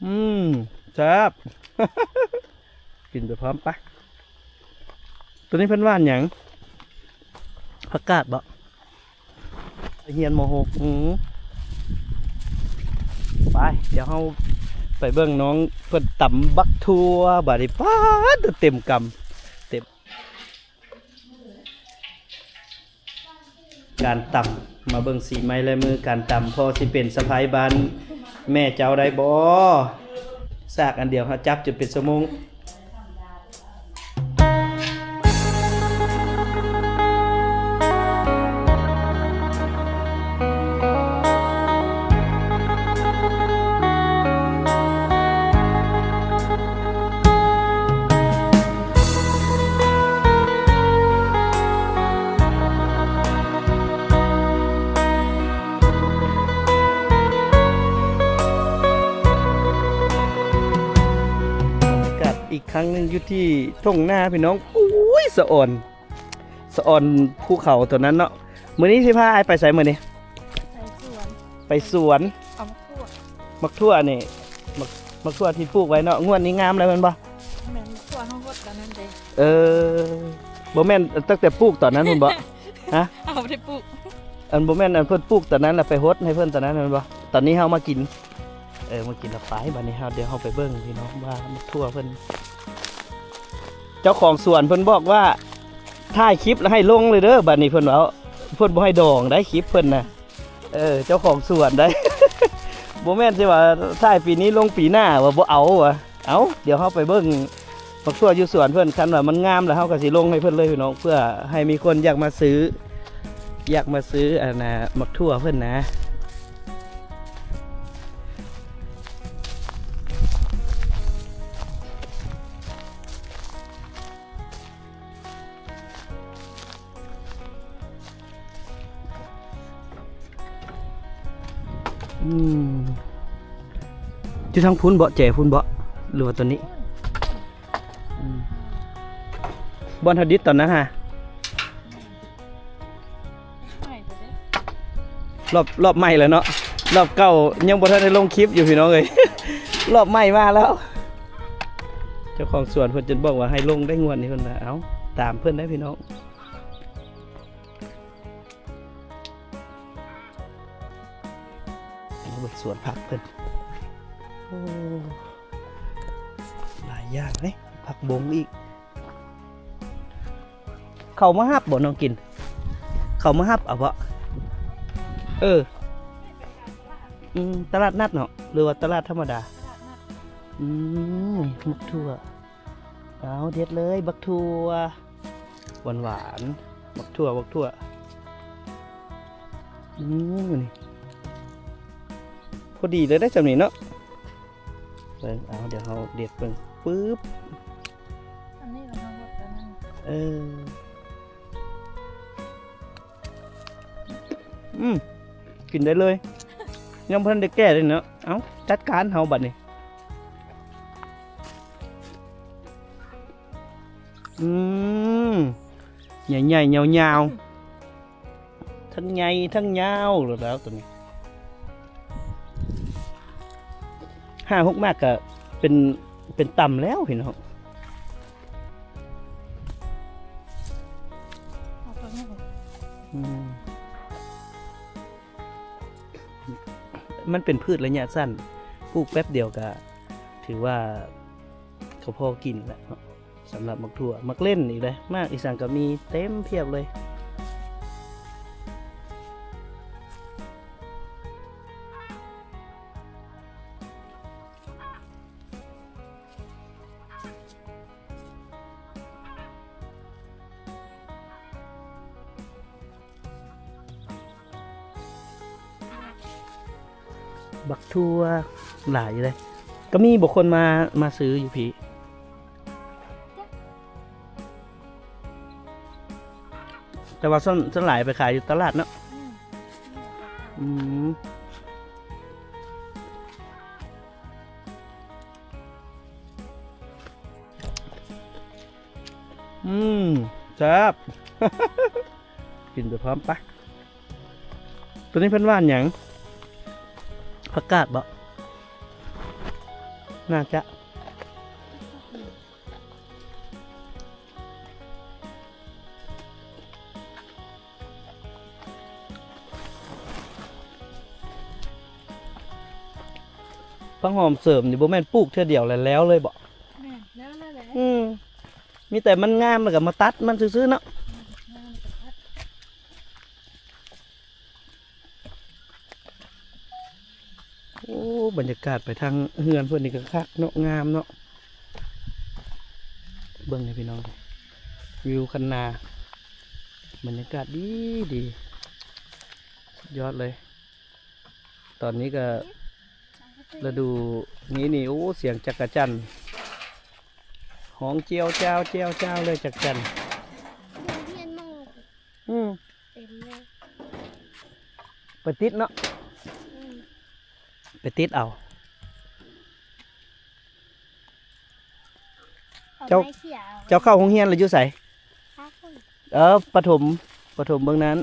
ອືມ ແຊບ ກິນໄປພ້ອມປະ. ໂຕນີ້ເພິ່ນຫວ່ານຫຍັງ? ຜັກກາດບໍ? ໄປຮຽນ ມໍຫົກ. ອືມ ໄປ ດຽວເຮົາໄປເບິ່ງນ້ອງເພິ່ນຕຳບັກຖົ່ວບາດນີ້. ປາດ ເຕັມກຳ ເຕັມ ການຕຳ ມາເບິ່ງສີໄມ້ລາຍມືການຕຳ. ພໍ່ຊິເປັນສະໃພ້ບ້ານແມ່ເຈົ້າໄດ້ບໍ່? ສາກອັນດຽວ ເຮົາຈັບຈົນເປັນຊົ່ວໂມງ. ບັນຍາກາດອີກຄັ້ງໜຶ່ງຢູ່ທີ່ທົ່ງນາພີ່ນ້ອງ. ໂອ້ຍ ສະອອນ ສະອອນພູເຂົາຕົວນັ້ນເນາະ. ມື້ນີ້ຊິພາອ້າຍໄປໃສມື້ນີ້? ໄປສວນ ໄປສວນ ເອົາໝາກຖົ່ວ ໝາກຖົ່ວນີ້ ໝາກ ໝາກຖົ່ວທີ່ປູກໄວ້ເນາະ. ງວດນີ້ງາມແລ້ວແມ່ນບໍ່? ແມ່ນ ໝາກຖົ່ວເຮົາຫົດຕອນນັ້ນເດ້. ເອີ ບໍ່ແມ່ນຕັ້ງແຕ່ປູກຕອນນັ້ນພຸ້ນບໍ່? ຮະ? ເຮົາບໍ່ໄດ້ປູກ ອັນ ບໍ່ແມ່ນ ອັນເພິ່ນປູກຕອນນັ້ນລະໄປຫົດໃຫ້ເພິ່ນຕອນນັ້ນແມ່ນບໍ່? ຕອນນີ້ເຮົາມາກິນ ເອີ ມາກິນລະໄປ. ບາດນີ້ເຮົາ ດຽວເຮົາໄປເບິ່ງພີ່ນ້ອງວ່າໝາກຖົ່ວເພິ່ນ ເຈົ້າຂອງສວນເພິ່ນບອກວ່າ ຖ່າຍຄລິບແລ້ວໃຫ້ລົງເລີຍເດີ. ບາດນີ້ເພິ່ນເວົ້າ ເພິ່ນບໍ່ໃຫ້ດອງໄດ໋ ຄລິບເພິ່ນນະ. ເອີ ເຈົ້າຂອງສວນໄດ໋ ບໍ່ແມ່ນຊິວ່າຖ່າຍປີນີ້ລົງປີໜ້າວ່າບໍ່ເອົາວ່າ. ເອົ້າ ດຽວເຮົາໄປເບິ່ງໝາກຖົ່ວຢູ່ສວນເພິ່ນ. ຄັນວ່າມັນງາມແລ້ວ ເຮົາກໍຊິລົງໃຫ້ເພິ່ນເລີຍພີ່ນ້ອງ ເພື່ອໃຫ້ມີຄົນຢາກມາຊື້ ຢາກມາຊື້ອັນນ່າ ໝາກຖົ່ວເພິ່ນນະ. ອືມ ຢູ່ທາງພຸ້ນເບາະ ແຈພຸ້ນເບາະ ຫຼືວ່າຕົວນີ້? ອືມ ບ່ອນເຮົາດິດຕອນນັ້ນຫາ ລອບ ລອບໃໝ່ແລ້ວເນາະ. ລອບເກົ່າຍັງບໍ່ທັນໄດ້ລົງຄລິບຢູ່ພີ່ນ້ອງເອີຍ ລອບໃໝ່ມາແລ້ວ. ເຈົ້າຂອງສວນເພິ່ນຈົນບອກວ່າໃຫ້ລົງໄດ້ງວດນີ້ ເພິ່ນວ່າ. ເອົ້າ ຕາມເພິ່ນໄດ້ພີ່ນ້ອງ. ເບິ່ງສວນຜັກເພິ່ນ ໂອ້ ຫຼາຍຢ່າງເດ້ ຜັກບົງອີກ. ເຂົາມາຮັບບໍ່ນ້ອງກິນ? ເຂົາມາຮັບເອົາບໍ່? ເອີ ອືມ ຕະຫຼາດນັດເນາະ ຫຼືວ່າຕະຫຼາດທຳມະດາ? ອືມ ໝາກຖົ່ວ ເອົາ ເດັດເລີຍ ບັກຖົ່ວ ຫວານໆ ບັກຖົ່ວ ບັກຖົ່ວ. ອືມ ນີ້ ພໍດີເລີຍໄດ໋ ຊ່ຳນີ້ເນາະ. ເບິ່ງ ເອົາ ດຽວເຮົາເດັດເບິ່ງ ປຶບ ອັນນີ້ລະເຮົາຫົດອັນນັ້ນ ເອີ ອືມ ກິນໄດ້ເລີຍ ຍັງບໍ່ທັນໄດ້ແກະເລີຍເນາະ. ເອົ້າ ຈັດການເຮົາບັດນີ້. ອືມ ໃຫຍ່ໆ ຍາວໆ ທັງໃຫຍ່ທັງຍາວໂລດແລ້ວໂຕນີ້ ຫ້າຫົກໝາກກະເປັນ ເປັນຕຳແລ້ວພີ່ນ້ອງ. ອືມ ມັນເປັນພືດໄລຍະສັ້ນ ປູກແປັບດຽວກະຖືວ່າ ກໍພໍກິນແຫຼະເນາະ. ສຳລັບໝາກຖົ່ວ ໝາກເລັ່ນອີກເດ້ ໝາກອີ່ສັງກໍມີເຕັມພຽບເລີຍ. ບັກຖົ່ວຫຼາຍຢູ່ເດ້ ກໍມີບໍ່ຄົນມາ ມາຊື້ຢູ່ພີ້ ແຕ່ວ່າສ່ວນ ສ່ວນຫຼາຍໄປຂາຍຢູ່ຕະຫຼາດເນາະ. ອືມ ອືມ ແຊບ ກິນໄປພ້ອມປະ. ໂຕນີ້ເພິ່ນຫວ່ານຫຍັງ? ຜັກກາດບໍ? ໜ້າຈະ ຜັກຫອມເສີມນີ້ບໍ່ແມ່ນປູກເທື່ອດຽວແລ້ວເລີຍບໍ? ແມ່ນ ແລ້ວແຫຼະ ອືມ ມີແຕ່ມັນງາມແລ້ວກໍມາຕັດມັນຊື່ໆເນາະ. ໂອ້ ບັນຍາກາດໄປທາງເຮືອນເພິ່ນນີ້ກໍຄັກເນາະ ງາມເນາະ. ເບິ່ງນີ້ພີ່ນ້ອງ ວິວຄັນນາ ບັນຍາກາດດີດີ ສຸດຍອດເລີຍ. ຕອນນີ້ກໍລະດູນີ້ນີ້ ໂອ້ ສຽງຈັກກະຈັ່ນຮ້ອງຈ້ຽວຈ້າວ ຈ້ຽວຈ້າວເລີຍ ຈັກກະຈັ່ນ. ໂຮງຮຽນໝໍ ອືມ ເຕັມເລີຍ ໄປຕິດເນາະ ອືມ ໄປຕິດເອົາ. ເຈົ້າ ເຈົ້າເຂົ້າໂຮງຮຽນແລ້ວຢູ່ໃສ? ເອີ ປະຖົມ ປະຖົມເບິ່ງນັ້ນ.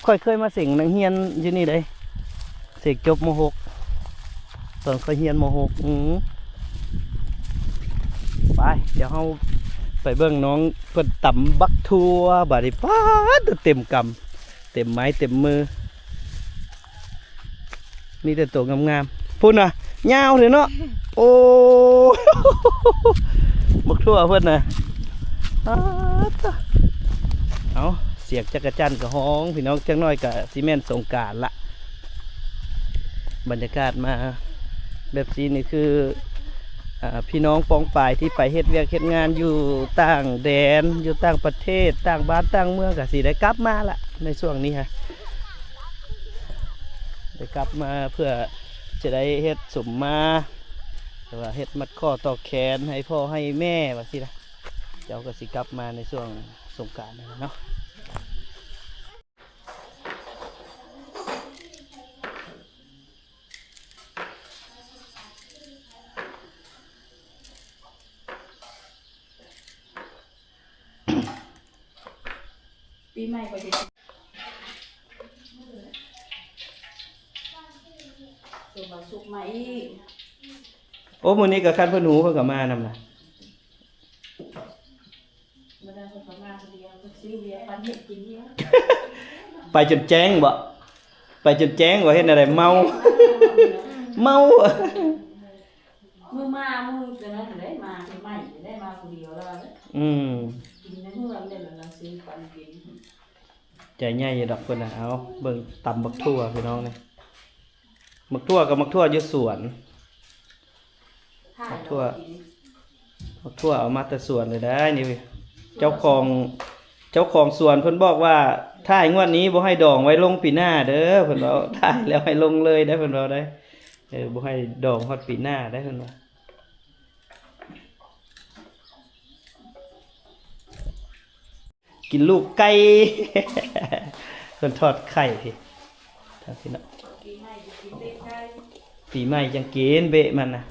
ຂ້ອຍເຄີຍມາເສັງນັກຮຽນຢູ່ນີ້ເດ້ ເສັງຈົບ ມໍຫົກ ຕອນຂ້ອຍຮຽນ ມໍຫົກ. ອື ໄປ ດຽວເຮົາໄປເບິ່ງນ້ອງເພິ່ນຕຳບັກຖົ່ວບາດນີ້. ປາດ ເຕັມກຳ ເຕັມໄມ້ເຕັມມື ມີແຕ່ໂຕງາມໆ ພຸ້ນນະ ຍາວເດ້ເນາະ. ໂອ້ ບັກຖົ່ວເພິ່ນນະ ປາດ ເອົາ ສຽງຈັກກະຈັ່ນກໍຮ້ອງ ພີ່ນ້ອງ. ຈັກໜ້ອຍກໍຊິແມ່ນສົງການລະ. ບັນຍາກາດມາແບບຊີ້ນີ້ຄື ອ່າ ພີ່ນ້ອງປ້ອງປາຍທີ່ໄປເຮັດວຽກເຮັດງານຢູ່ຕ່າງແດນ ຢູ່ຕ່າງປະເທດ ຕ່າງບ້ານຕ່າງເມືອງ ກໍຊິໄດ້ກັບມາລະໃນຊ່ວງນີ້ຮະ ໄດ້ກັບມາເພື່ອຈະໄດ້ເຮັດສົມມາ ຫຼືວ່າເຮັດມັດຂໍ້ຕໍ່ແຂນໃຫ້ພໍ່ໃຫ້ແມ່ວ່າຊີ້ນະ. ເຈົ້າກໍຊິກັບມາໃນຊ່ວງສົງການນັ້ນແຫຼະເນາະ. ປີໃໝ່ກໍຊິ ເພິ່ນວ່າສຸກມາອີກ. ໂອ້ ມື້ນີ້ກໍຄັນເພິ່ນຮູ້ເພິ່ນກໍມານຳນະ. ບໍ່ໄດ້ ເພິ່ນກໍມາຜູ້ດຽວ ເພິ່ນຊື້ເບຍປັນເຮັດກິນດຽວ. ໄປຈົນແຈ້ງບໍ? ໄປຈົນແຈ້ງບໍ? ເຮັດແນວໃດ? ເມົາ ເມົາ. ມື້ມາມື້ນັ້ນໄດ້ມາໃໝ່ ໄດ້ມາຜູ້ດຽວແລ້ວ. ອືມ ກິນໃນເຮືອນແລ້ວລະຊື້ປັນກິນ. ໃຈໃຫຍ່ຢູ່ດອກເພິ່ນນະ. ເອົາ ເບິ່ງຕຳບັກຖົ່ວພີ່ນ້ອງນີ້ ໝາກຖົ່ວກັບໝາກຖົ່ວຢູ່ສວນ. ໝາກຖົ່ວ ໝາກຖົ່ວເອົາມາແຕ່ສວນເລີຍໄດ໋ນີ້. ເຈົ້າຂອງ ເຈົ້າຂອງສວນເພິ່ນບອກວ່າ ຖ້າໃຫ້ງວດນີ້ບໍ່ໃຫ້ດອງໄວ້ລົງປີໜ້າເດີ ເພິ່ນເວົ້າ. ຖ້າໃຫ້ແລ້ວໃຫ້ລົງເລີຍໄດ໋ ເພິ່ນເວົ້າໄດ໋. ເອີ ບໍ່ໃຫ້ດອງຮອດປີໜ້າໄດ໋ ເພິ່ນວ່າ. ກິນລູກໄກ່ ເພິ່ນທອດໄຂ່ພີ້ ທາງພີ້ເນາະ. ປີໃໝ່ຈັ່ງກິນເບະມັນນະ.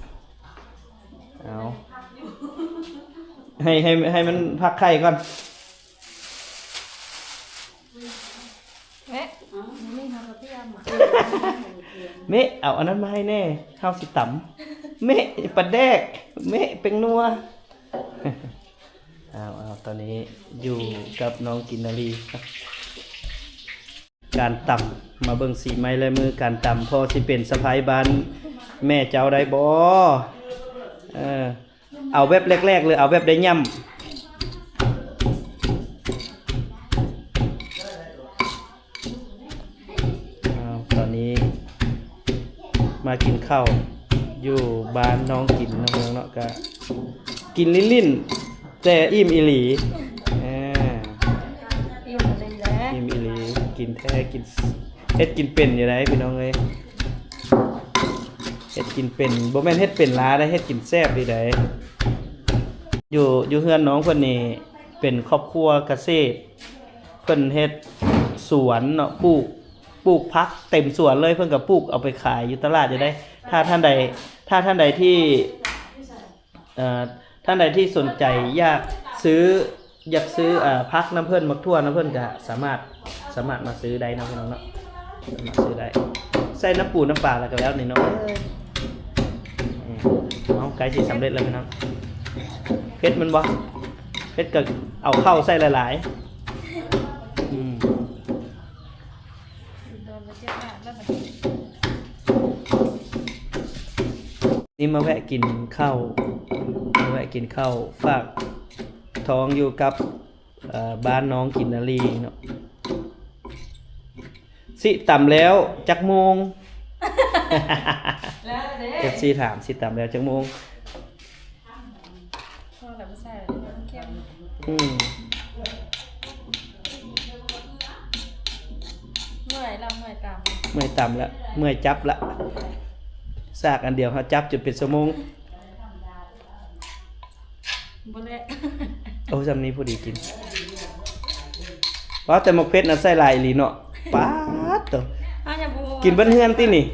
ເອົາ ໃຫ້ ໃຫ້ ໃຫ້ມັນພັກໄຂ່ກ່ອນ. ເມະ ເມະ ເອົາອັນນັ້ນມາໃຫ້ແດ່ ເຮົາຊິຕຳ. ເມະ ປາແດກ ເມະ ແປ້ງນົວ. ເອົາ ເອົາ ຕອນນີ້ຢູ່ກັບນ້ອງກິນນາລີ ການຕຳ ມາເບິ່ງສີໄມ້ລາຍມືການຕຳ. ພໍຊິເປັນສະໃພ້ບ້ານແມ່ເຈົ້າໄດ້ບໍ່? ເອີ ເອົາແບບແລກໆເລີຍ ເອົາແບບໄດ້ຫຍ້ຳ. ອ້າວ ຕອນນີ້ມາກິນເຂົ້າຢູ່ບ້ານນ້ອງກິນເນາະ ເນາະ ກະກິນຫຼິ້ນໆ ແຕ່ອີ່ມອີ່ຫຼີ. ເອີ ອີ່ມອີ່ຫຼີແຫຼະ ອີ່ມອີ່ຫຼີ ກິນແທ້ ກິນ ເຮັດກິນເປັນຢູ່ໃດ໋ພີ່ນ້ອງເອີຍ. ເຮັດກິນເປັນ ບໍ່ແມ່ນເຮັດເປັນຫຼາຍໃດ໋ ເຮັດກິນແຊບຢູ່ໃດ໋. ຢູ່ ຢູ່ເຮືອນນ້ອງເພິ່ນນີ້ເປັນຄອບຄົວກະເສດ ເພິ່ນເຮັດສວນເນາະ ປູກ ປູກຜັກເຕັມສວນເລີຍ ເພິ່ນກໍປູກເອົາໄປຂາຍຢູ່ຕະຫຼາດຢູ່ໃດ໋. ຖ້າທ່ານໃດ ຖ້າທ່ານໃດທີ່ ເອີ ທ່ານໃດທີ່ສົນໃຈຢາກຊື້ ຢາກຊື້ ເອີ ຜັກນຳເພິ່ນ ໝາກຖົ່ວນຳເພິ່ນ ກະສາມາດ ສາມາດມາຊື້ໄດ້ເນາະ ພີ່ນ້ອງເນາະ ສາມາດຊື້ໄດ້. ໃສ່ນ້ຳປູນ້ຳປາແລ້ວກະແລ້ວນີ້ເນາະ. ເອີ ເອົາ ໃກ້ຊິສຳເລັດແລ້ວພີ່ນ້ອງ. ເຜັດແມ່ນບໍ່? ເຜັດກໍເອົາເຂົ້າໃສ່ຫຼາຍໆ. ອືມ ນີ້ມາແວະກິນເຂົ້າ ມາແວະກິນເຂົ້າ ຝາກທ້ອງຢູ່ກັບ ເອີ ບ້ານນ້ອງກິນນາລີເນາະ. ຊິຕຳແລ້ວຈັກໂມງ? ແລ້ວເດ້ ເອັຟຊີຖາມ ຊິຕຳແລ້ວຈັກໂມງ? ພໍແລ້ວ ບໍ່ໃສ່ແລ້ວ ເຄັມ. ອືມ ເມື່ອຍລະ ເມື່ອຍຕຳ ເມື່ອຍຕຳລະ ເມື່ອຍຈັບລະ. ສາກອັນດຽວເຮົາຈັບຈົນເປັນຊົ່ວໂມງ. ບໍ່ແລະ ໂອ້ ຊ່ຳນີ້ພໍດີກິນ. ວ້າ ແຕ່ໝາກເຜັດນະໃສ່ຫຼາຍອີ່ຫຼີເນາະ. ປາດໂຕ ກິນເບິດເຮືອນຕິນີ້?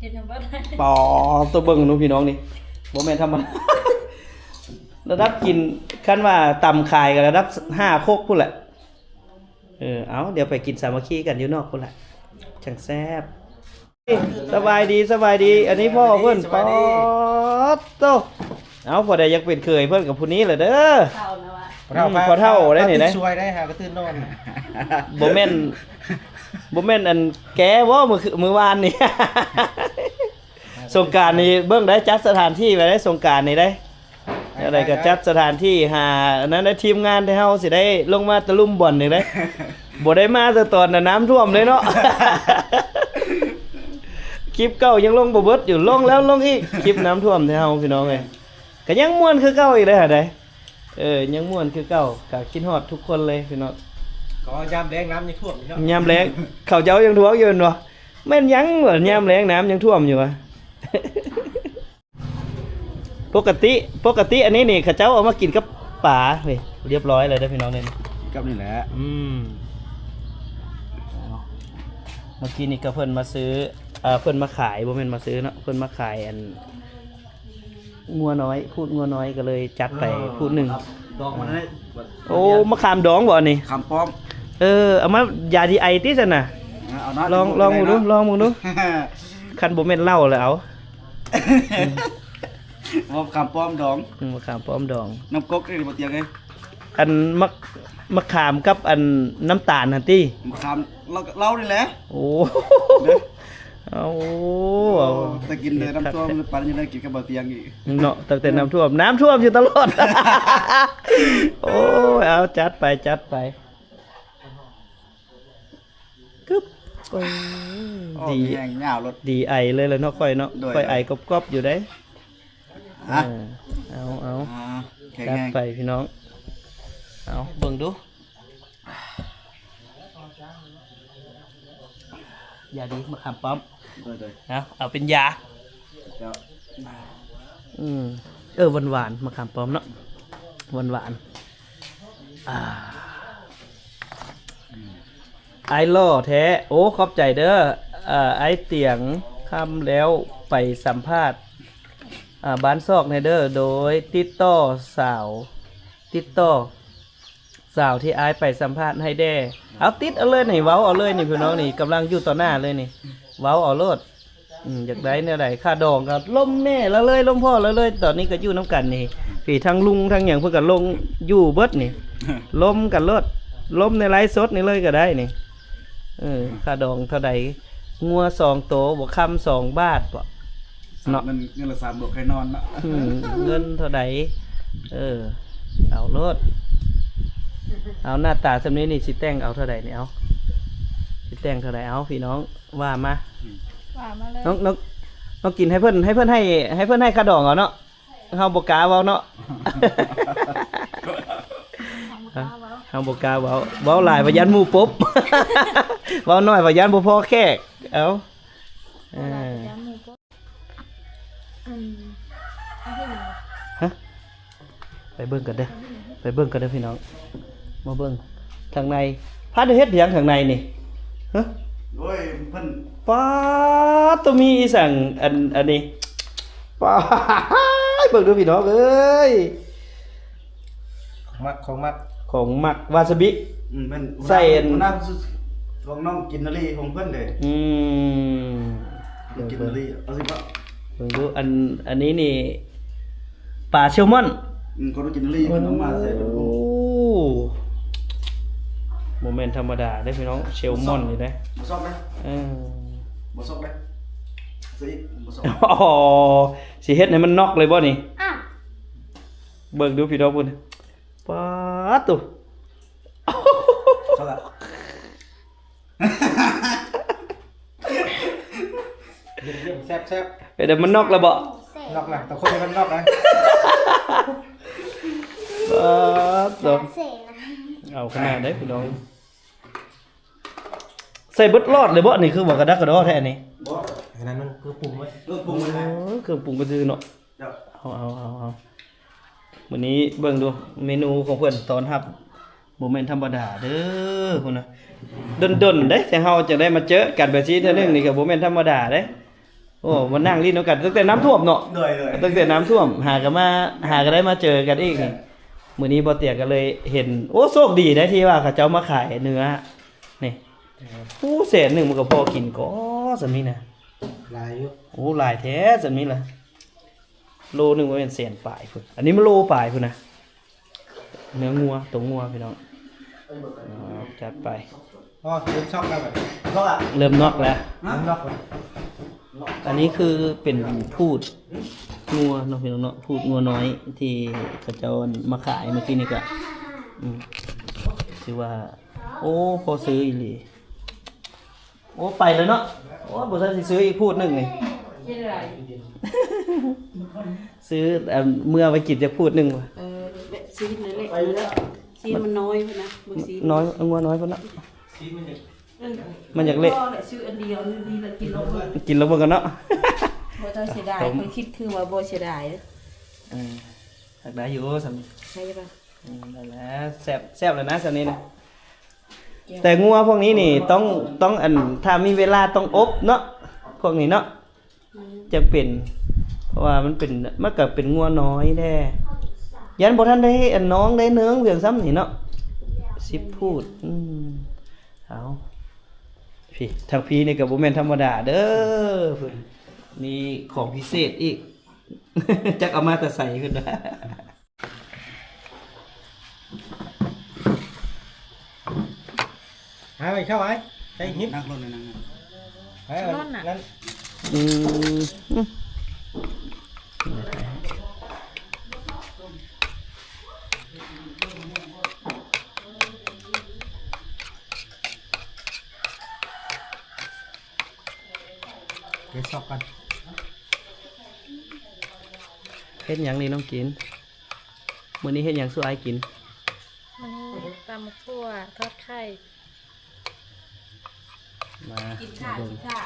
ກິນເບິດ. ປາດໂຕ ເບິ່ງດູພີ່ນ້ອງນີ້ ບໍ່ແມ່ນທຳມະດາ. ລະດັບກິນ ຄັນວ່າຕຳຂາຍກໍລະດັບຫ້າຄົກພຸ້ນແຫຼະ. ເອີ ເອົາ ດຽວໄປກິນສາມັກຄີກັນຢູ່ນອກພຸ້ນລະ ຈັ່ງແຊບ. ສະບາຍດີ ສະບາຍດີ. ອັນນີ້ພໍ່ເພິ່ນ. ສະບາຍດີ ປາດໂຕ. ເອົາ ຜູ້ໃດຢາກເປັນເຂີຍເພິ່ນກໍຜູ້ນີ້ແຫຼະເດີ. ອືມ ພໍ່ເຖົ້າໄດ໋ນີ້ໄດ໋ ຊ່ວຍໄດ້ຫາກະຕື່ນນອນ. ບໍ່ແມ່ນ ບໍ່ແມ່ນອັນແກບໍ່ ມື້ ມື້ວານນີ້. ສົງການນີ້ເບິ່ງໄດ້ ຈັດສະຖານທີ່ໄວ້ໄດ້ ສົງການນີ້ໄດ້. ແນວໃດກໍຈັດສະຖານທີ່ຫາອັນນັ້ນໄດ້ ທີມງານທີ່ເຮົາຊິໄດ້ລົງມາຕະລຸມບ່ອນນີ້ເດ້. ບໍ່ໄດ້ມາແຕ່ຕອນນ້ຳຖ້ວມເດ້ເນາະ. ຄລິບເກົ່າຍັງລົງບໍ່ເບິດຢູ່ ລົງແລ້ວລົງອີກ. ຄລິບນ້ຳຖ້ວມທີ່ເຮົາ ພີ່ນ້ອງເອີຍ ກໍຍັງມ່ວນຄືເກົ່າອີກເດ້ຫາໃດ. ເອີ ຍັງມ່ວນຄືເກົ່າ ກໍຄິດຮອດທຸກຄົນເລີຍພີ່ນ້ອງ. ກໍຍາມແລ້ງນ້ຳຍັງຖ້ວມຢູ່ເນາະ. ຍາມແລ້ງເຂົາເຈົ້າຍັງທ້ວງຢູ່ແມ່ນບໍ່? ແມ່ນຫຍັງວະ ຍາມແລ້ງນ້ຳຍັງຖ້ວມຢູ່ວະ? ປົກກະຕິ ປົກກະຕິອັນນີ້ນີ້ ເຂົາເຈົ້າເອົາມາກິນກັບປາ. ເຮີ້ຍ ລຽບຮ້ອຍແລ້ວເດີພີ່ນ້ອງເດີ ກັບນີ້ແຫຼະ. ອືມ ເອົາ ເມື່ອກີ້ນີ້ກໍເພິ່ນມາຊື້ ເອີ ເພິ່ນມາຂາຍ ບໍ່ແມ່ນມາຊື້ເນາະ ເພິ່ນມາຂາຍອັນງົວນ້ອຍ ພູດງົວນ້ອຍ ກໍເລີຍຈັດໄປພູດໜຶ່ງ. ດອງມັນ ໂອ້ ມະຂາມດອງບໍ່ອັນນີ້? ຂາມປ້ອມ. ເອີ ເອົາມາຢາດີໄອຕິຊັ້ນນະ. ເອົາ ລອງ ລອງເບິ່ງດູ ລອງເບິ່ງດູ. ຄັນບໍ່ແມ່ນເຫຼົ້າແລ້ວເອົາ. ອືມ ເອົາມະຂາມປ້ອມດອງ. ອືມ ມະຂາມປ້ອມດອງ ນ້ຳກົກນີ້ບໍ່ຕຽງເອີຍ. ອັນ ມະ ມະຂາມກັບອັນນ້ຳຕານຫັ້ນຕິ? ມະຂາມ ເຫຼົ້າ ເຫຼົ້ານີ້ແຫຼະ. ໂອ້ ເອົາ ແຕ່ກິນແຕ່ນ້ຳຖ້ວມ ປານນີ້ໄດ້ກິນກັບບໍ່ຕຽງອີກເນາະ. ຕັ້ງແຕ່ນ້ຳຖ້ວມ ນ້ຳຖ້ວມຢູ່ຕະຫຼອດ. ໂອ້ຍ ເອົາ ຈັດໄປ ຈັດໄປ. ກຶບ ໂອ້ ດີ ມີແຮງຍາວໂລດ ດີໄອເລີຍລະເນາະ ຂ້ອຍເນາະ. ໂດຍ ຂ້ອຍໄອກອບໆຢູ່ເດ້. ຮະ ເອີ ເອົາ ເອົາ ອ່າ ຈັດໄປພີ່ນ້ອງ. ເອົາ ເບິ່ງດູ ຢາດີ ມະຂາມປ້ອມ. ໂດຍ ໂດຍ ເອົາ ເອົາເປັນຢາ. ເຈົ້າ ອືມ ເອີ ຫວານໆ ມະຂາມປ້ອມເນາະ ຫວານໆ. ອ່າ ອ້າຍຫຼໍ່ແທ້. ໂອ້ ຂອບໃຈເດີ ອ້າຍຕຽງ. ຄ່ຳແລ້ວໄປສຳພາດ ອ່າ ບ້ານຊອກແດ່ເດີ ໂດຍຕິດຕໍ່ສາວ ຕິດຕໍ່ສາວທີ່ອ້າຍໄປສຳພາດໃຫ້ແດ່. ເອົາ ຕິດເອົາເລີຍນີ້ ເວົ້າເອົາເລີຍນີ້ ພີ່ນ້ອງນີ້ ກຳລັງຢູ່ຕໍ່ໜ້າເລີຍນີ້ ເວົ້າເອົາໂລດ. ອືມ ຢາກໄດ້ແນວໃດ ຄ່າດອງກໍລົມແມ່ລະເລີຍ ລົມພໍ່ລະເລີຍ. ຕອນນີ້ກໍຢູ່ນຳກັນນີ້ ພີ່ ທັງລຸງທັງຫຍັງເພິ່ນກໍລົງຢູ່ເບິດນີ້ ລົມກັນໂລດ ລົມໃນໄລຟ໌ສົດນີ້ເລີຍກໍໄດ້ນີ້. ເອີ ຄ່າດອງເທົ່າໃດ? ງົວສອງໂຕ ບໍ່ຄຳສອງບາດບໍ ເນາະ ເງິນ ເງິນລະສາມບວກໄຂ່ນອນເນາະ. ອືມ ເງິນເທົ່າໃດ? ເອີ ເອົາໂລດ ເອົາ ໜ້າຕາສ່ຳນີ້ນີ້ ຊິແຕ່ງເອົາເທົ່າໃດນີ້? ເອົາ ຊິແຕ່ງເທົ່າໃດ? ເອົາ ພີ່ນ້ອງ ວ່າມາ ອືມ ວ່າມາເລີຍ. ນ້ອງ ນ້ອງ ນ້ອງກິນໃຫ້ເພິ່ນ ໃຫ້ເພິ່ນໃຫ້ ໃຫ້ເພິ່ນໃຫ້ຄ່າດອງເອົາເນາະ. ເຮົາບໍ່ກ້າເວົ້າເນາະ ເຮົາບໍ່ກ້າເວົ້າ ເວົ້າຫຼາຍວ່າຢ້ານໝູ່ປົບ ເວົ້າໜ້ອຍວ່າຢ້ານບໍ່ພໍແຂກ. ເອົາ ເອີ ໄປເບິ່ງກັນເດີ ໄປເບິ່ງກັນເດີພີ່ນ້ອງ ມາເບິ່ງທາງໃນ. ພາດເຮັດຫຍັງທາງໃນນີ້? ຮະ? ໂອ້ຍ ເພິ່ນ ປາດໂຕ ມີອີ່ສັງ ອັນ ອັນນີ້ ປາດ ເບິ່ງດູພີ່ນ້ອງເອີຍ. ຂອງມັກ ຂອງມັກ ຂອງມັກ ວາຊາບິ. ອືມ ແມ່ນ ໃສ່ອັນ ຫົວໜ້າ ຂອງນ້ອງກິນນາລີຂອງເພິ່ນເດ້. ອືມ ກິນນາລີ ເອົາຊິເນາະ. ເບິ່ງດູ ອັນ ອັນນີ້ນີ້ ປາແຊວມອນ ອືມ ຄອນເນຍຈີນລີ ເພິ່ນເອົາມາໃສ່ເປັນ ໂອ້ ບໍ່ແມ່ນທຳມະດາເດ້ພີ່ນ້ອງ ແຊວມອນນີ້ເດ້ ບໍ່ຊອກເດ້ ເອີ ບໍ່ຊອກເດ້ ຊື້ອີກ ບໍ່ຊອກ ອໍ ຊິເຮັດໃຫ້ມັນນັອກເລີຍບໍ່ນີ້? ອ້າວ ເບິ່ງດູພີ່ນ້ອງພຸ້ນ ປາດໂທ້ ເຂົ້າລະ ຢ້ຽມໆ ແຊບໆ ເປັນໃດ ມັນນັອກແລ້ວບໍ່? ແຊບ ນັອກແລ້ວ ຕ້ອງຄົນໃຫ້ມັນນັອກນະ ປາດໂທ້ ເສນະ ເອົາຂະໜາດໃດພີ່ນ້ອງ ໃສ່ເບິດຫຼອດເລີຍບໍ່? ນີ້ຄືບໍ່ກະດັກກະດໍແທ້ນີ້ ບໍ່ ອັນນັ້ນມັນເຄື່ອງປຸງໄວ້ ເອີ ເຄື່ອງປຸງໄວ້ ເອີ ເຄື່ອງປຸງໄປຊື່ເນາະ ເຈົ້າ ເອົາໆໆໆ ມື້ນີ້ເບິ່ງດູເມນູຂອງເພິ່ນຕ້ອນຮັບ ບໍ່ແມ່ນທຳມະດາເດີພຸ້ນນະ ດົນໆເດ້ ແຕ່ເຮົາຈະໄດ້ມາເຈີກັນແບບຊີ້ເທື່ອໜຶ່ງນີ້ກະບໍ່ແມ່ນທຳມະດາເດ້ ໂອ້ ມານັ່ງຫຼິ້ນນຳກັນຕັ້ງແຕ່ນ້ຳຖ້ວມເນາະ ໂດຍໆ ຕັ້ງແຕ່ນ້ຳຖ້ວມ ຫາກະມາ ຫາກະໄດ້ມາເຈີກັນອີກນີ້ ມື້ນີ້ບໍ່ຕຽງກະເລີຍເຫັນ ໂອ້ ໂຊກດີໄດ໋ທີ່ວ່າເຂົາເຈົ້າມາຂາຍເນື້ອນີ້ ໂອ້ ແສນໜຶ່ງມັນກະພໍກິນກໍສ່ຳນີ້ນະ ຫຼາຍຢູ່ ໂອ້ ຫຼາຍແທ້ສ່ຳນີ້ລະ ໂລໜຶ່ງບໍ່ແມ່ນແສນປາຍພຸ້ນ ອັນນີ້ມັນໂລປາຍພຸ້ນນະ ເນື້ອງົວ ໂຕງົວພີ່ນ້ອງ ເອົາ ຈັດໄປ ອໍ ເລີ່ມຊອກແລ້ວບັດນີ້ ເລີ່ມນັອກແລ້ວ ເລີ່ມນັອກແລ້ວ ອັນນີ້ຄືເປັນພູດງົວເນາະພີ່ນ້ອງເນາະ ພູດງົວນ້ອຍທີ່ເຂົາເຈົ້າມາຂາຍມື້ກີ້ນີ້ກະ ອືມ ຖືວ່າ ໂອ້ ພໍຊື້ອີ່ຫຼີ ໂອ້ ໄປແລ້ວເນາະ ໂອ້ ບໍ່ທັນຊິຊື້ອີກພູດໜຶ່ງນີ້ ຊື້ ເອີ ເມືອໄວ້ກິນຈັກພູດໜຶ່ງ ເອີ ແບບຊີ້ນນັ້ນແຫຼະ ຊີ້ນມັນນ້ອຍພຸ້ນນະ ບໍ່ຊີ້ນນ້ອຍ ງົວນ້ອຍພຸ້ນເນາະ ເອີ ມັນຢາກເລະ ຊື້ອັນດຽວນີ້ດີລະ ກິນລອງເບິ່ງ ກິນລອງເບິ່ງກ່ອນເນາະ ບໍ່ຕ້ອງເສຍດາຍ ຂ້ອຍຄິດຄືວ່າບໍ່ເສຍດາຍ ເອີ ຢາກໄດ້ຢູ່ສ່ຳນີ້ ໄດ້ຢູ່ບໍ່? ອືມ ນັ້ນແຫຼະ ແຊບ ແຊບແລ້ວນະ ສ່ຳນີ້ນະ ແຕ່ງົວພວກນີ້ນີ້ຕ້ອງ ຕ້ອງ ອັນ ຖ້າມີເວລາຕ້ອງອົບເນາະ ພວກນີ້ເນາະ ອືມ ຈັ່ງເປັນ ເພາະວ່າມັນເປັນ ມັນກະເປັນງົວນ້ອຍແດ່ ຢ້ານບໍ່ທັນໄດ້ອັນນ້ອງໄດ້ເນີງພຽງຊ້ຳນີ້ເນາະ ສິບພູດ ອືມ ເອົາ ພີ້ ທາງພີ້ນີ້ກະບໍ່ແມ່ນທຳມະດາເດີ ເພິ່ນມີຂອງພິເສດອີກ ຈັກເອົາມາແຕ່ໃສເພິ່ນວ່າ ຫາໄວ້ເຂົ້າໄວ້ ໃສ່ຫີບ ນັກລົນນັ້ນ ໃຫ້ມັນນັ້ນ ອືມ ເຮັດຊອກກັນ ເຮັດຫຍັງນີ້ນ້ອງກິນ? ມື້ນີ້ເຮັດຫຍັງສູ່ອ້າຍກິນ? ມື້ນີ້ຕຳໝາກຖົ່ວທອດໄຂ່ ມາ ກິນຂ້າວ ມາ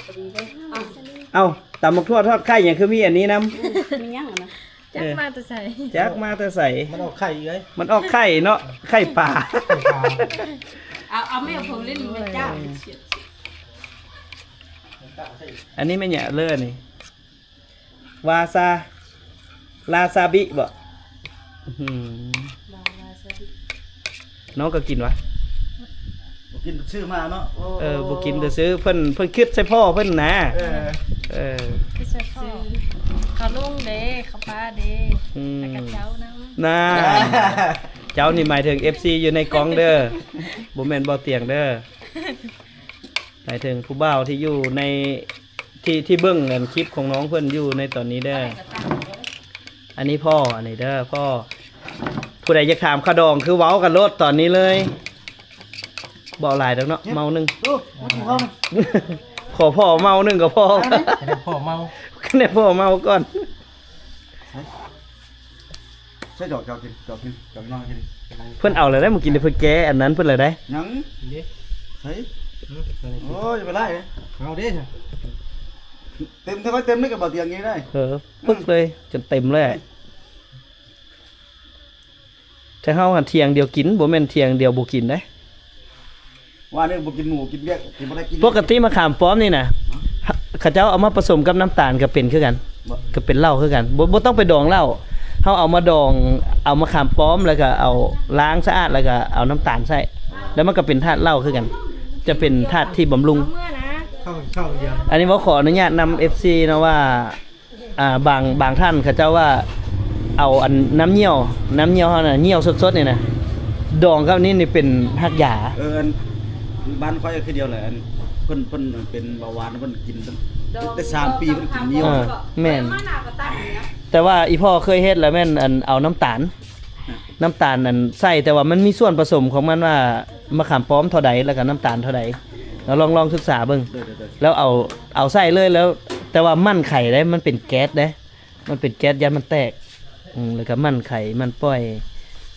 ເບິ່ງ ກິນຂ້າວ ພໍດີເດ້ ເອົ້າ ຕຳໝາກຖົ່ວທອດໄຂ່ຫຍັງຄືມີອັນນີ້ນຳ? ມີຫຍັງຫັ້ນນະ? ຈັກມາແຕ່ໃສ ຈັກມາແຕ່ໃສ ມັນອອກໄຂ່ເອີຍ ມັນອອກໄຂ່ເນາະ ໄຂ່ປາ ໄຂ່ປາ ເອົາ ເອົາແມ່ເພິ່ນຫຼິ້ນແມ່ເຈົ້າ ອັນນີ້ແມ່ນຫຍັງເລີນີ້? ວາຊາ ລາຊາບິບໍ? ອືມ ນ້ອງກໍກິນຫວາ? ບໍ່ກິນ ຊື້ມາເນາະ ໂອ້ ເອີ ບໍ່ກິນແຕ່ຊື້ ເພິ່ນ ເພິ່ນຄິດໃສ່ພໍ່ເພິ່ນນະ ເອີ ເອີ ຄິດໃສ່ພໍ່ ເຂົ້າລຸງເດ້ ເຂົ້າປ້າເດ້ ອືມ ແລ້ວກໍເຈົ້ານຳ ນັ້ນ ເຈົ້ານີ້ໝາຍເຖິງເອັຟຊີຢູ່ໃນກ້ອງເດີ ບໍ່ແມ່ນບໍ່ຕຽງເດີ ໝາຍເຖິງຜູ້ບ່າວທີ່ຢູ່ໃນ ທີ່ ທີ່ເບິ່ງອັນຄລິບຂອງນ້ອງເພິ່ນຢູ່ໃນຕອນນີ້ເດີ ອັນນີ້ພໍ່ ອັນນີ້ເດີພໍ່ ຜູ້ໃດຢາກຖາມຄ່າດອງຄືເວົ້າກັນໂລດຕອນນີ້ເລີຍ ບໍ່ຫຼາຍດອກເນາະ ເມົາໜຶ່ງ ໂອ້ ມາກິນເຂົ້າ ຂໍພໍ່ເມົາໜຶ່ງກໍພໍ ໃຫ້ພໍ່ເມົາ ໃຫ້ພໍ່ເມົາກ່ອນ. ໃສ່ດອກ ເຈົ້າກິນ ເຈົ້າກິນ ເຈົ້ານ້ອງກິນ ເພິ່ນເອົາແລ້ວໄດ໋ ມື້ກີ້ນີ້ເພິ່ນແກະອັນນັ້ນເພິ່ນແລ້ວໄດ໋ ຍັງ ນີ້ ໃສ່ ອືມ ໂອ້ຍ ຢ່າໄປໄລ່ເດ້ ເອົາເດ້ ເຕັມ ຖ້າຄ່ອຍເຕັມນີ້ກໍບໍ່ຕຽງນີ້ໄດ້ ເອີ ປຶກເລີຍ ຈົນເຕັມເລີຍ ແຕ່ເຮົາຫັ້ນທ່ຽງດຽວກິນ ບໍ່ແມ່ນທ່ຽງດຽວບໍ່ກິນເດ້. ວ່ານີ້ບໍ່ກິນໝູ ກິນວຽກ ກິນບໍ່ໄດ້ກິນ ປົກກະຕິມະຂາມປ້ອມນີ້ນະ ຮະ ເຂົາເຈົ້າເອົາມາປະສົມກັບນ້ຳຕານກໍເປັນຄືກັນ ບໍ່ ກໍເປັນເຫຼົ້າຄືກັນ ບໍ່ ບໍ່ຕ້ອງໄປດອງເຫຼົ້າ ເຮົາເອົາມາດອງ ເອົາມະຂາມປ້ອມ ແລ້ວກໍເອົາລ້າງສະອາດ ແລ້ວກໍເອົານ້ຳຕານໃສ່ ແລ້ວມັນກໍເປັນທາດເຫຼົ້າຄືກັນ ຈະເປັນທາດທີ່ບຳລຸງ ເອົາເມືອນະ ເຂົ້າ ເຂົ້າດຽວ ອັນນີ້ເວົ້າຂໍອະນຸຍາດນຳເອັຟຊີເນາະວ່າ ອ່າ ບາງ ບາງທ່ານເຂົາເຈົ້າວ່າ ເອົາອັນນ້ຳຍ່ຽວ ນ້ຳຍ່ຽວເຮົານະ ຍ່ຽວສົດໆນີ້ນະ ດອງກັບນີ້ ນີ້ເປັນຮາກຢາ. ເອີ ອັນບ້ານຂ້ອຍຄືດຽວແຫຼະ ອັນເພິ່ນ ເພິ່ນເປັນເບົາຫວານ ເພິ່ນກິນຕັ້ງແຕ່ສາມປີ ເພິ່ນກິນຍ່ຽວ. ເອີ ແມ່ນ ແຕ່ວ່າອີ່ພໍ່ເຄີຍເຮັດແລ້ວແມ່ນອັນເອົານ້ຳຕານ ນ້ຳຕານອັນໃສ່ ແຕ່ວ່າມັນມີສ່ວນປະສົມຂອງມັນວ່າ ມະຂາມປ້ອມເທົ່າໃດ ແລ້ວກໍນ້ຳຕານເທົ່າໃດ ລອງ ລອງສຶກສາເບິ່ງ. ໂດຍ ໂດຍ ໂດຍ ແລ້ວເອົາ ເອົາໃສ່ເລີຍ ແລ້ວ ແຕ່ວ່າໝັ້ນໄຂເດ້ ມັນເປັນແກັສເດ້ ມັນເປັນແກັສ ຢ້ານມັນແຕກ. ອືມ ແລ້ວກໍໝັ້ນໄຂ ໝັ້ນປ່ອຍ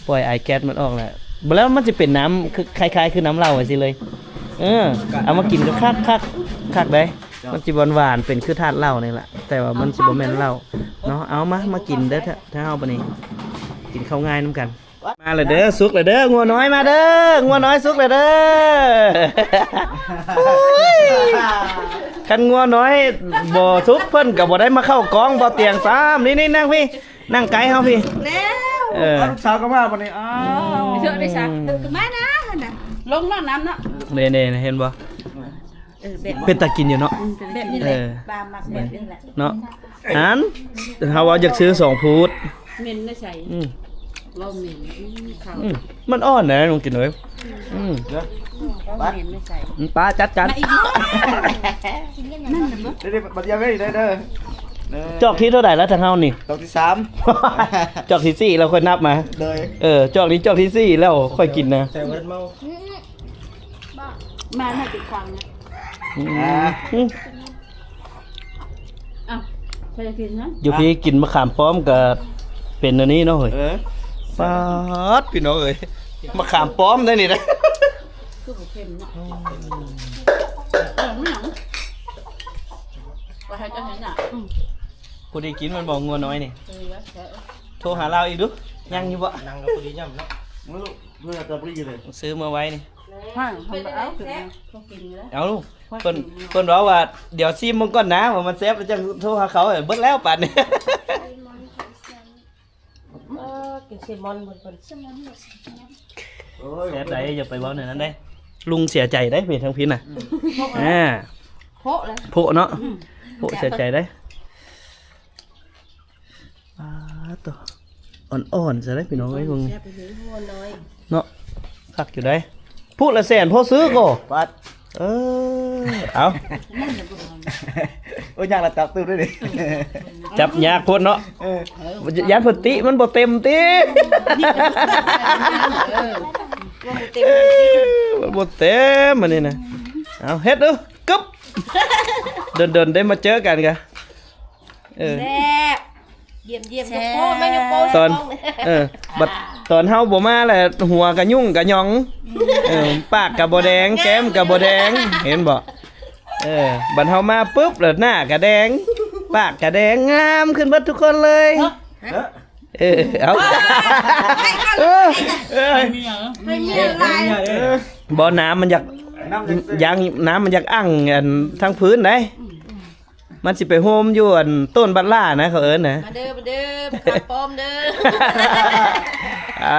ປ່ອຍອາຍແກັສມັນອອກແຫຼະ ແລ້ວມັນຊິເປັນນ້ຳ ຄື ຄ້າຍໆຄືນ້ຳເຫຼົ້າຈັ່ງຊີ້ເລີຍ. ເອີ ເອົາມາກິນກໍຄັກ ຄັກ ຄັກເດ້. ມັນຊິຫວານໆ ເປັນຄືທາດເຫຼົ້ານີ້ລະ ແຕ່ວ່າມັນຊິບໍ່ແມ່ນເຫຼົ້າເນາະ. ເອົາມາ ມາກິນເດີ ທາງເຮົາບັດນີ້ ກິນເຂົ້າງາຍນຳກັນ. ມາແລ້ວເດີ ສຸກແລ້ວເດີ ງົວນ້ອຍມາເດີ ງົວນ້ອຍສຸກແລ້ວເດີ. ໂອ້ຍ ຄັນງົວນ້ອຍບໍ່ສຸກ ເພິ່ນກໍບໍ່ໄດ້ມາເຂົ້າກ້ອງບໍ່ຕຽງຊ້ຳ. ນີ້ໆ ນັ່ງພີ້ ນັ່ງໃກ້ເຮົາພີ້ ແລ້ວ ເອີ ລູກສາວກໍມາບັດນີ້. ອ້າວ ເຊີນເດ້ຊະ ເອີ ກໍມານະ ຫັ້ນນະ ລົງເນາະ ນ້ຳເນາະ. ນີ້ໆ ເຫັນບໍ່? ເອີ ແບບ ເປັນຕາກິນຢູ່ເນາະ. ອືມ ເປັນຕາກິນ ແບບນີ້ແຫຼະ ເອີ ປາມັກແບບນີ້ແຫຼະເນາະ. ອັນ ເຮົາວ່າຢາກຊື້ສອງພູດ ເໝັນໄດ້ໃສ? ອືມ ເວົ້າເໝັນ ອືມ ເຂົ້າ ອືມ ມັນອ່ອນນະ ນ້ອງກິນເອີຍ. ອືມ ເໝັນໄດ້ໃສ? ອືມ ປ້າຈັດການ ມາອີກ ນັ້ນນະບໍ່ ເດີໆ ບັດຢາໄວ້ເດີ ເດີ ຈອກທີເທົ່າໃດແລ້ວທາງເຮົານີ້? ຈອກທີສາມ ຈອກທີສີ່ແລ້ວຄ່ອຍນັບມາ. ໂດຍ ເອີ ຈອກນີ້ຈອກທີສີ່ແລ້ວຄ່ອຍກິນນະ ແຕ່ວ່າເມົາ. ມາໃຫ້ຕິດຄາວນະ. ອືມ ອ່າ ອືມ ອ້າວ ໃຜກິນນະ? ຢູ່ພີ້ກິນມະຂາມປ້ອມກໍເປັນອັນນີ້ເນາະເຮີ້ຍ. ເອີ ປາດ ພີ່ນ້ອງເອີຍ ມະຂາມປ້ອມໄດ໋ນີ້ນະ ຄືບໍ່ເຄັມເນາະ. ເອີ ມັນຫຍັງ ວ່າໃຫ້ເຈົ້າເຫັນນະ. ອືມ ຜູ້ໃດກິນມັນບໍ່ ງົວນ້ອຍນີ້. ເອີ ໂທຫາລາວອີກດູ ຍັງຢູ່ບໍ່? ນັ່ງກໍພໍດີຍ່ຳເນາະ ເພື່ອຈະບໍ່ໄດ້ຢູ່ເລີຍ ຊື້ມາໄວ້ນີ້. ເອົາ ເພິ່ນ ເພິ່ນເວົ້າວ່າ ດຽວຊີມເບິ່ງກ່ອນນະ ວ່າມັນແຊບ ແລ້ວຈັ່ງໂທຫາເຂົາ. ເບິດແລ້ວປານນີ້ ເອີ ກິນເຊມອນເບິ່ງກ່ອນ. ໂອ້ຍ ແຊບໃດ໋ ຢ່າໄປເວົ້າແນວນັ້ນເດ້ ລຸງເສຍໃຈເດ້ ເພທັງພີ້ນະ. ອືມ ອ່າ ໂພະເລີຍ ໂພະເນາະ. ອືມ ໂພະເສຍໃຈເດ້. ປາດໂທ້ ອ່ອນໆ ຊະເດ້ພີ່ນ້ອງເອີຍ ເບິ່ງນີ້ ແຊບເລີຍ ງົວນ້ອຍເນາະ ຄັກຢູ່ໃດ໋. ຜູ້ລະແສນພໍຊື້ກໍ ປາດ ເອີ ເອົາ ໂອ້ຍ ຍາກລະຈັບຕື່ມເດ້ນີ້ ຈັບຍາກໂພດເນາະ. ເອີ ຢ້ານເພິ່ນຕິ ມັນບໍ່ເຕັມຕິ ເອີ ມັນບໍ່ເຕັມ ມັນບໍ່ເຕັມອັນນີ້ນະ. ເອົາ ເຮັດດູ ກຶບ ດົນໆ ໄດ້ມາເຈີກັນກະ. ເອີ ແຊບ ຢ້ຽມໆ ແຊບ ຍົກໂປ້ ແມ່ນຍົກໂປ້ ຕອນ ໃສ່ກ້ອງ ເອີ ບັດຕອນເຮົາບໍ່ມາແລ້ວ ຫົວກະຫຍຸ້ງກະຫຍ່ອງ ເອີ ປາກກະບໍ່ແດງ ແກ້ມກະບໍ່ແດງ ເຫັນບໍ່? ເອີ ບັດເຮົາມາປຶບແລ້ວ ໜ້າກະແດງ ປາກກະແດງ ງາມຂຶ້ນເບິດທຸກຄົນເລີຍ. ເອີ ເອົາ ເອີ ບໍ່ ນ້ຳມັນຢາກ ນ້ຳມັນຢາກ ຢາງ ນ້ຳມັນຢາກອັ່ງອັນທາງພື້ນໃດ໋. ມັນຊິໄປໂຮມຢູ່ອັນຕົ້ນບັດຫຼ້ານະ ເຂົາເອີ້ນນະ. ມາເດີ ມາເດີ ມາຂາມປ້ອມເດີ. ອ່າ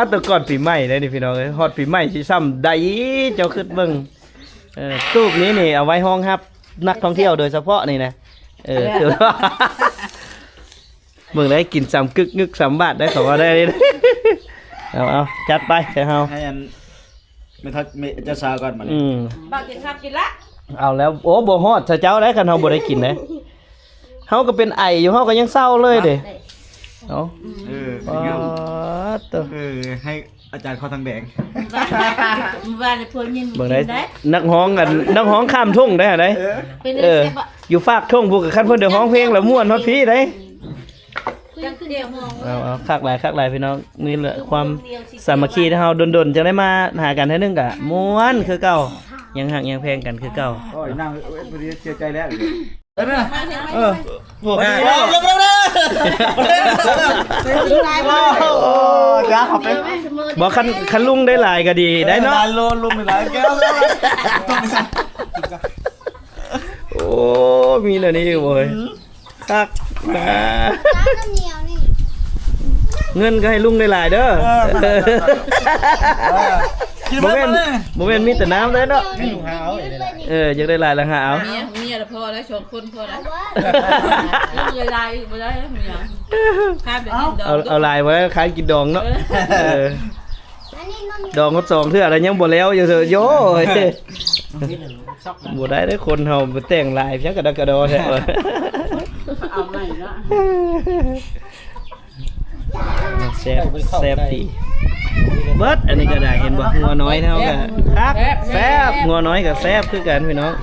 ແຕ່ກ່ອນປີໃໝ່ເດ້ນີ້ພີ່ນ້ອງເອີຍ ຮອດປີໃໝ່ຊິຊ່ຳໃດ ເຈົ້າຄິດເບິ່ງ. ເອີ ຕູບນີ້ນີ້ເອົາໄວ້ຮອງຮັບນັກທ່ອງທ່ຽວໂດຍສະເພາະນີ້ນະ. ເອີ ເອີ ເບິ່ງໄດ້ກິນສ່ຳກຶກນຶກສ່ຳບາດໄດ້ ເຂົາວ່າໄດ້. ເອົາ ເອົາ ຈັດໄປໃສ່ເຮົາ ໃຫ້ອັນ ແມ່ນເຈົ້າສາວກ່ອນບັດນີ້. ອືມ ບໍ່ກິນຄັກກິນລະ ເອົາແລ້ວ. ໂອ້ ບໍ່ຮອດຊະເຈົ້າໄດ໋ ຄັນເຮົາບໍ່ໄດ້ກິນເດ້. ເຮົາກໍເປັນໄອຢູ່ ເຮົາກໍຍັງເຊົາເລີຍເດ້. ເອົາ ເອີ ປາດໂທ້ ເອີ ໃຫ້ອາຈານເຂົາທັງແດງ. ມື້ວານນີ້ເພິ່ນຍິນ ເບິ່ງໄດ້ ນັກຮ້ອງອັນ ນັກຮ້ອງຂ້າມທົ່ງໄດ໋ຫັ້ນໃດ໋. ເອີ ເປັນ ເອີ ຢູ່ຟາກທົ່ງພຸ້ນ ຄັນເພິ່ນໄດ້ຮ້ອງເພງແລ້ວມ່ວນຮອດພີ້ໄດ໋. ເອົາ ເອົາ ຄັກຫຼາຍ ຄັກຫຼາຍພີ່ນ້ອງ. ນີ້ແຫຼະຄວາມສາມັກຄີທີ່ເຮົາດົນໆ ຈັ່ງໄດ້ມາຫາກັນເທື່ອໜຶ່ງກະມ່ວນຄືເກົ່າ ຍັງຮັກຍັງແພງກັນຄືເກົ່າ. ໂອ້ຍ ນາງ ເອີຍ ພໍດີເສຍໃຈແລ້ວ. ເອີ ເອີ ບໍ່ ເອີ ເອີ ເອີ ບໍ່ ຄັນ ຄັນລຸງໄດ້ຫຼາຍກໍດີໄດ໋ເນາະ. ເອີ ລຸງໄດ້ຫຼາຍແກ້ວ. ໂອ້ ມີແນວນີ້ເວີຍ. ອືມ ຄັກນະ ນ້ຳໜຽວນີ້ ເງິນກໍໃຫ້ລຸງໄດ້ຫຼາຍເດີ. ເອີ ເອີ ບໍ່ແມ່ນ ບໍ່ແມ່ນມີແຕ່ນ້ຳເດ້ເນາະ. ເອີ ຢາກໄດ້ຫຼາຍລະຫາເອົາ. ເມຍ ເມຍລະພໍແລ້ວ ສອງຄົນພໍແລ້ວ. ເອີ ຫຼາຍບໍ່ໄດ້ເມຍ. ເອົາ ເອົາຫຼາຍບໍ່ໄດ້ ຄ້ານກິນດອງເນາະ. ເອີ ດອງຮອດສອງເທື່ອແລ້ວຍັງບໍ່ແລ້ວຢູ່ເດີ. ໂຢ ບໍ່ໄດ້ເດ້ ຄົນເຮົາໄປແຕ່ງຫຼາຍ ພຽງກະດອກກະດໍແທ້. ເອົາໃໝ່ເນາະ. ແຊບ ແຊບດີເບິດ. ອັນນີ້ກໍໄດ້ ເຫັນບໍ່ ງົວນ້ອຍເຮົາກໍຄັກ ແຊບ ງົວນ້ອຍກໍແຊບຄືກັນພີ່ນ້ອງ.